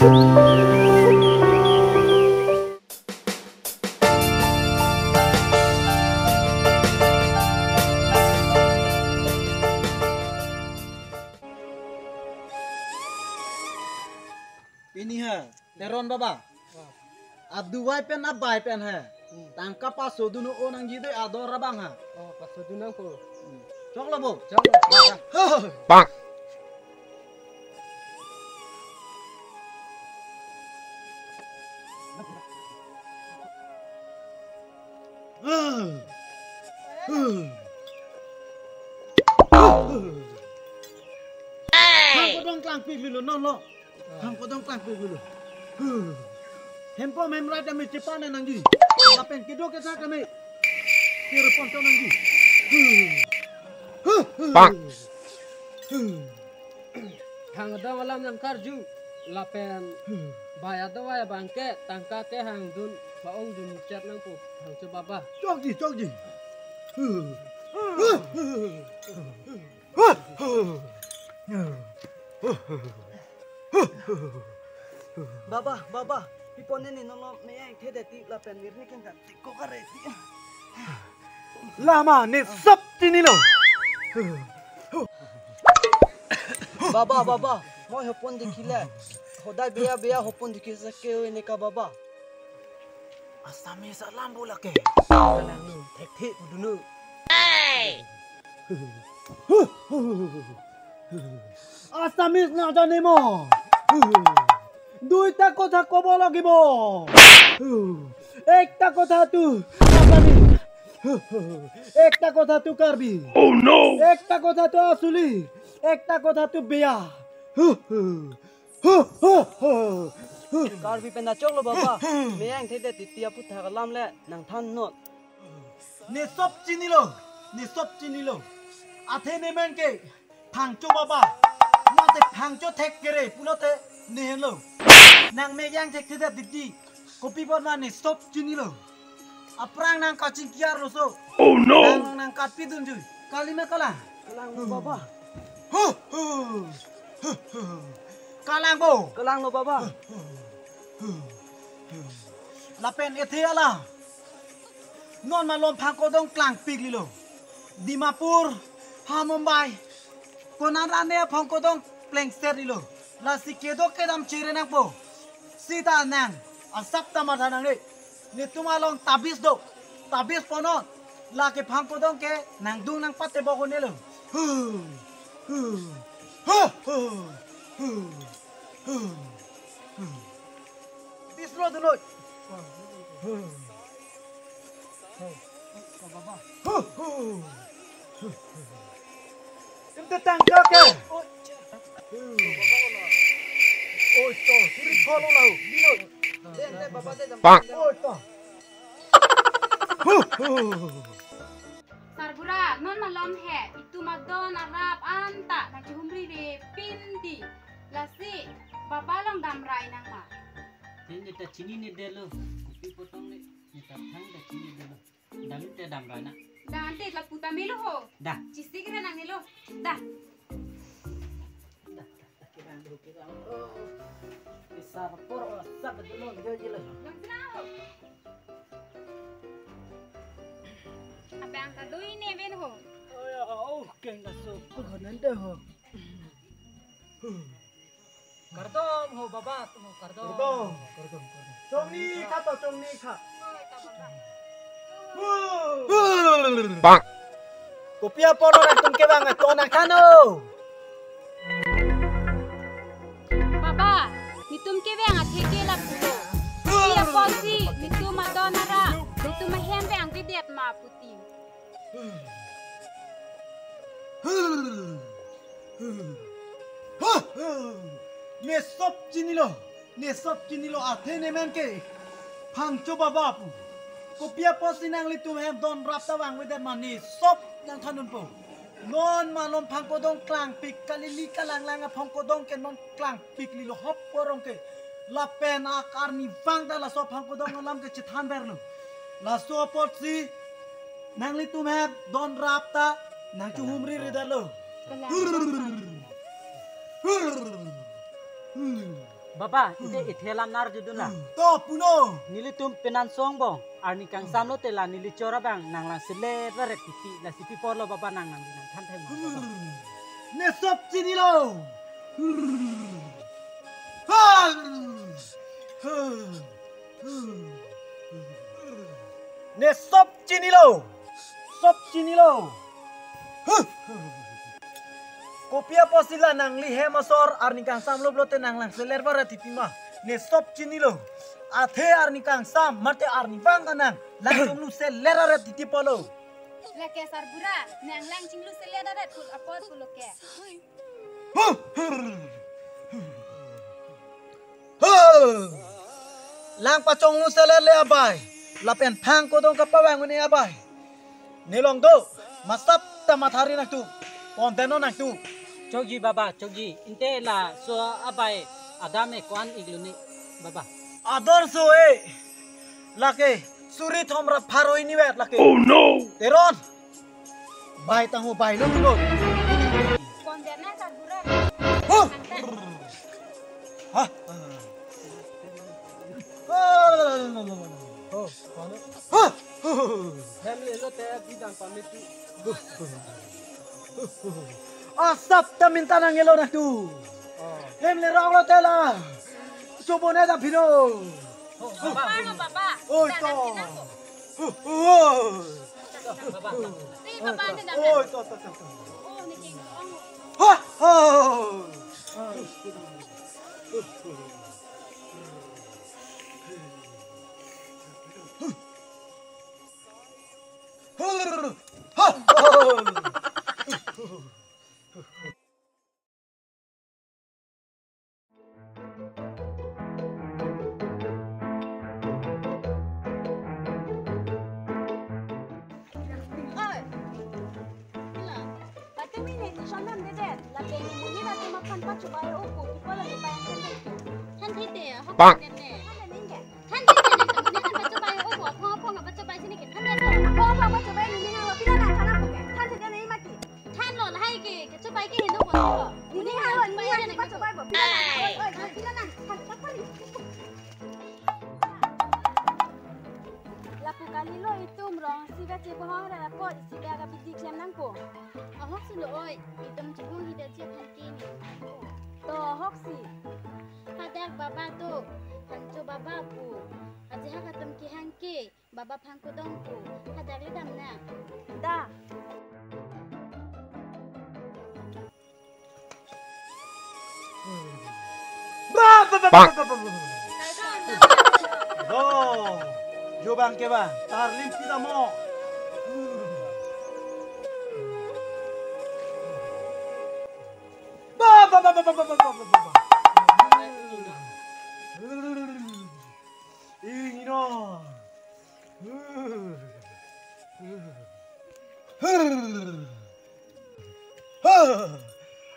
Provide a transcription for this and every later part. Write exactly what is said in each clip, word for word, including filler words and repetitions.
Pini ha, Teron baba. Aduwai pen abai pen ha. Hmm. Tangka paso dun o nangji dei ador abang ha. Oh, paso dun nangpo. Hmm. Choklo bo. Choklo. Bang. Phang kodong klangpik lilo non lo. Phang kodong klangpik lilo. Hempom hemrai dam chepan nangji. Lapen kedo kesa kami. Kiri ponco nangji. Bang. Phang kedam alam nangkarju lapen bai aduwai abang ke tangka kehang dun ba-ong dun chet nangpo phangcho baba. Chokji, chokji. Baba, baba, pi pon neli nono meyang thedet ti lapen nirni kengkan tiko kare ti. Lama ne sop chinilo. Baba, baba, mo hopon dikhi le. Hodai beya beya hopon dikhi sake ne ka baba. Assamese alam bo lake. Thekthe pudunu. Assamese na jane mo. দুইটা কথা ক'ব লাগিব। একটা কথাটো আছামিজ, একটা কথাটো Karbi. Oh no! একটা কথাটো আছামিজ, একটা কথাটো বেয়া। Karbi pen achoklo baba. Meyang thedet ti aputhak alam le nangthan non. Ne sop chinilo, ne sop chinilo. Athe ne men ke phangcho baba. Mate phangcho thek kere pulote ne henlo. Nang meyang thekthedet dikji. Kopi apot ma ne sop chinilo. Aphrang nang kachingki arloso. Oh no! Nang, nang katpi dunjui. Kali ma kalang? Kalang baba. Hu, hu, hu, hu. Kalang bo. Kalang lo baba. Lapen ethe ala. Non malom phang kodong klangpik lilo. Dimapur, ha Mumbai. Konat ane phang kodong plengset lilo. Lasi kedo kedam chere nangpo. Sita nang, asap ta matha nangne. Netum along tabis do. Tabis ponon. Lake phang kodong ke nangdung nangpate bok onelo. Hu. Hu. Hu. Hu. Hu. Hu. Hu. Bisro dunoi. Hu. Hu. Hu. Hu. Imte tangka ke. Oi to, suri kholo lau. Oi to. Sarbura, non malom he, itum adon arap anta nangchehumri re pin di. Lasi, baba along damrai nang ma. Te neta chinine detlo, kopi apot tong le, neta thang ta chinine detlo. Dam te damra na. Dam te lapu ta melo ho. Da. Chisik re nang melo. Da. Da, da, da, kibang dulu, kibang dulu. Bisa rapor, oh, sab betul lo, dia je lo. Bang sila ho. Abang ta doi ne ven ho. Oh ya, oh, keng da so, ko nande ho. Kardom ho baba, tum ho kardom. Kardom, kardom, kardom. Chongni kha to, chongni kha. Bang. Kopi apot lo nangtum kevang aton nangthan o. Baba, netum kevang atheke lapu lo. Kopi apotsi netum adon arap, netum ahem vangvedet ma puti. Ne sop chinilo, ne sop chinilo, athe ne men ke phangcho baba pu. Kopi apotsi nanglitum hem don rap ta vangvedet ma, ne sop nangthan unpo. Non malom phang kodong klangpik, kalili kalanglang aphang kodong ke non klangpik lilo hop porong ke. Lapen akarni vang ta laso phang kodong alam ke chethan verlo. Laso apotsi nanglitum hem don rap ta nangchehumri redetlo. Kalang. Baba, ite ithe alam nar juduna. To puno. Nelitum penan song bong. Arni kangsam lote la neli chor abang nanglang selet varet titi, lasi pi apotlo baba nang nangdi nangthan thek ma baba. Ne sop chinilo. Ne sop chinilo. Sop chinilo. Kopi apotsi la nangli hem asor arni kangsam lo pulote nanglang selet varet titi ma. Ne sop chinilo. Athe arni kangsam mate arni bang kanang. Lang chinglu selet varet titi apotlo. Lake sarbura, nanglang chinglu selet varet pul apot pulo ke. Lang pachonglu selet le abai. Lapen phang kodong kapavang un-e abai. Ne long do, masap ta mathari nangtum. Pon deno nangtum. Chokji baba, chokji. Inte laso abai adam e ko-an iklo ne baba. Ador so e. Lake suri thom ra pharo hini vet lake. Oh no. Teron. Bai tangho bai lo tulo. Pon deno sarbura. Huh. Hah? Oh, hah? Hem le lote bidang pamit. Asap ta minta nang elo nangtum. Hem le rong lote la. Sobone ta phino. Baba, baba. Oi, to. Oi. Baba, baba. Oi, to, to, to, to. Ha, ha. Ha, ha. Oi. Hala. Patumi ne ni shonam de det. Lake ne monit atum aphan pachobei o pu. Pi apotlo ne payang kan de. Than thek te, ahok bang. Than thek te ne. Than thek te ne, monit aphan pachobei o pu. Aphong aphong pachobei si ne ke. Than thek te. Aphong aphong pachobei ne ni hang lo. Pila nang than aphong ke. Than thek te ne mati. Thanlo lahai ke, kachobei ke heno ko. Nini halo, nini halo, pachobei bo. Pila nang, oi, oi, pila nang. Than, than, than. Lapu kalilo itum rong, si ba che bohong ra ko, si ba ga bidi klem nangpo. Ahok si lo oi, itum chibung hida che aphan ke ne. To ahok si. Hadak baba to, hangcho baba pu. Aji hak atum kehang ke. Baba phang kodong pu, hadak le dam nang. Da. Ba, ba, ba, ba, ba, ba, ba, ba. Dong, jo bang ke bang, tar lim kita mo. Ba, ba, ba, ba. Ingno.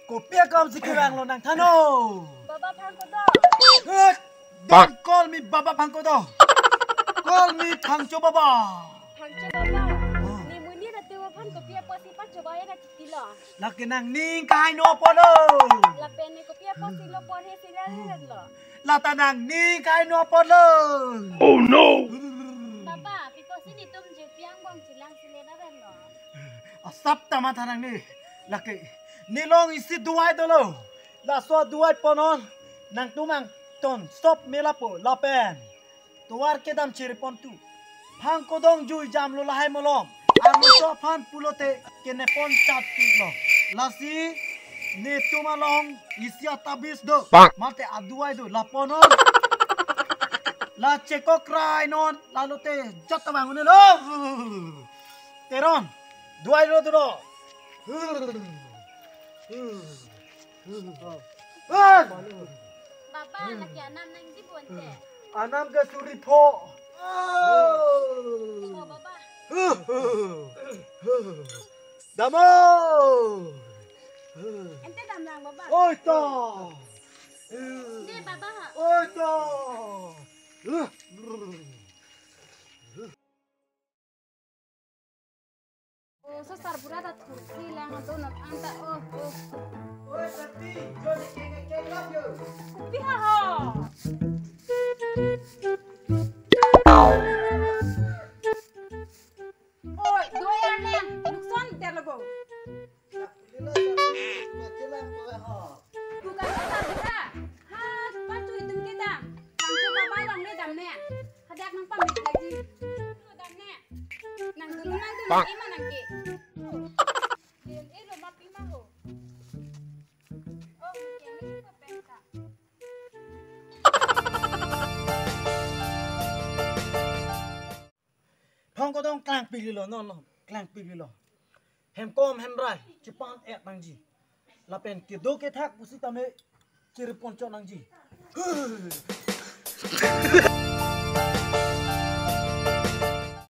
Kopi akam si kevang lo nangthanlo. Baba phang kodong. Hut! Don't call me Baba phang kodong. Call me Phangcho Baba. Phangcho Baba. Oh. Ne monit atum aphan kopi apotsi pachobei ra titi lo. Lake nangning kahaino apotlo. Lapen ne kopi apotsi lo porhe si ra ret lo. Lata nangning kahaino apotlo. Oh no! Baba, pi apotsi netum jirpi angbong chelang selet aven lo. Asap ta matha nangne. Lake, ne long isi duai dolo. Laso duai pon non. Nangtum angton stop mela po lapen. Tovar kedam chiri pon tu. Phang kodong jui jam lo lahai malom. Arloso aphan pulote kene pon chat tu lo. Lasi netum along isi atabis do. Bang. Mate aduai do. La pon non. La chekok rai non. Lalote jat tabang unelo. Teron. Duai lo tu lo. Ah! Baba, lake anam nangji bonte. Anam ke suri pho. Oh, baba. Damo. Ente dam lang, baba. Oi to. De, baba. Oi to. Oh, so sarbura ta thursi lang do not anta, oh, oh. Oi, Sakti, jo ne keng keng lam jo. Kopi ha ho. Ima nangke. Len elo ma pima ho. Oh, nangke nangke ko penta. Phong kodong klangpik lilo, non non, klangpik lilo. Hemkom hemrai chepan et nangji. Lapen kedo kethak pusitame chiripon chot nangji.